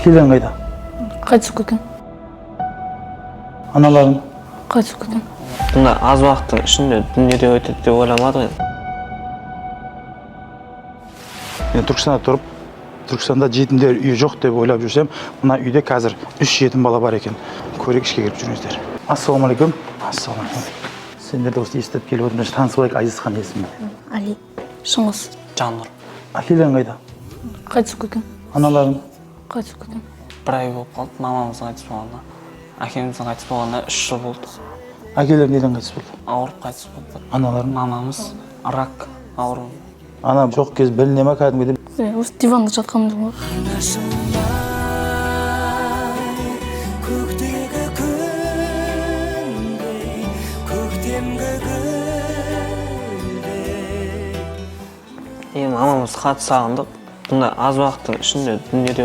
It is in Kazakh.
Әкелерің қайда? Қайтыс болып кеткен. Аналарың? Қайтыс болып кеткен. Бұндай аз уақыттың ішінде дүниеде өтеді деп ойламадық енді. Мен Түркістанда тұрып, Түркістанда жетімдер үйі жоқ деп ойлап жүрсем, мына үйде қазір үш жетім бала бар екен. Көрейік, ішке кіріп жүріңіздер. Ассалаумағалейкум. Ассалаумағалейкум. Сендерді осы естіп келіп отырмын. Танысып алайық. Азизхан есімі. Али. Шыңғыс. Жаннұр. Әкелерің қайда? Қайтыс болып кеткен. Аналарың? Қайтыс болып кеткен. Бір ай болып қалды мамамыздың қайтыс болғанына. Әкеміздің қайтыс болғанына 3 жыл болды. Әкелерің неден қайтыс болды? Ауырып қайтыс болды. Аналарың? Мамамыз рак ауру. Ана жоқ кез біліне ма кәдімгідей? Осы диванда жатқанбыз ғой. Көктегі күндей, көктемгі гүлдей. Енді мамамызды қатты сағындық. Бұндай аз уақыттың ішінде дүниеде